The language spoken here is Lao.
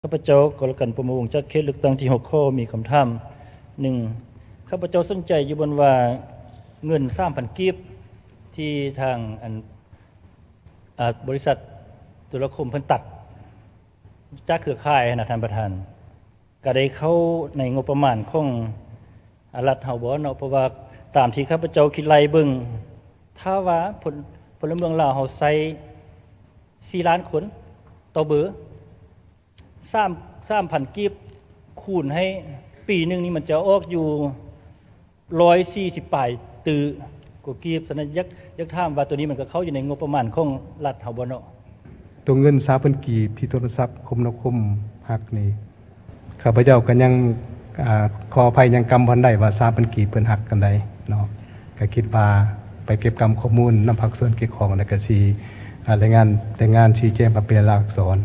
ຂ້າພະເຈົ້າ ກໍລະກັນ ພົມມະວົງ ຈາກເຂດເລືອກຕັ້ງທີຫົກ ຂໍມີຄຳຖາມໜຶ່ງ. ຂ້າພະເຈົ້າສົນໃຈຢູ່ບ່ອນວ່າເງິນສາມພັນກີບ ທີ່ທາງອັນ ອາ ບໍລິສັດໂທລະຄົມເພິ່ນຕັດຈາກເຄືອຂ່າຍຫັ້ນນະທ່ານປະທານ ກະໄດ້ເຂົ້າໃນງົບປະມານຂອງ ອາ ລັດເຮົາບໍ່ເນາະ? ເພາະວ່າຕາມທີ່ຂ້າພະເຈົ້າຄິດໄລ່ເບິ່ງ ຖ້າວ່າພົນ ພົນລະເມືອງລາວເຮົາໃຊ້ສີ່ລ້ານຄົນຕໍ່ເບີ ສາມ ສາມພັນກີບຄູນໃຫ້ປີໜຶ່ງນີ້ ມັນຈະອອກຢູ່ຮ້ອຍສີ່ສິບປາຍຕື້ກວ່າກີບ. ສະນັ້ນ ຢາກ ຢາກຖາມວ່າໂຕນີ້ມັນກໍເຂົ້າຢູ່ໃນງົບປະມານຂອງລັດເຮົາບໍ່ເນາະ? ໂຕເງິນສາມພັນກີບທີ່ໂທລະສັບຄົມນາຄົມຫັກນີ້ ຂ້າພະເຈົ້າກໍຍັງ ອາ ຂໍອະໄພ ຍັງກຳບໍ່ທັນໄດ້ວ່າສາມພັນກີບເພິ່ນຫັກອັນໃດເນາະ. ກໍຄິດວ່າໄປເກັບກຳຂໍ້ມູນນຳພາກສ່ວນກ່ຽວຂ້ອງ ແລ້ວກໍຊິ ອາ ລາຍງານ ລາຍງານຊີ້ແຈງມາເປັນລາຍລັກອັກສອນ.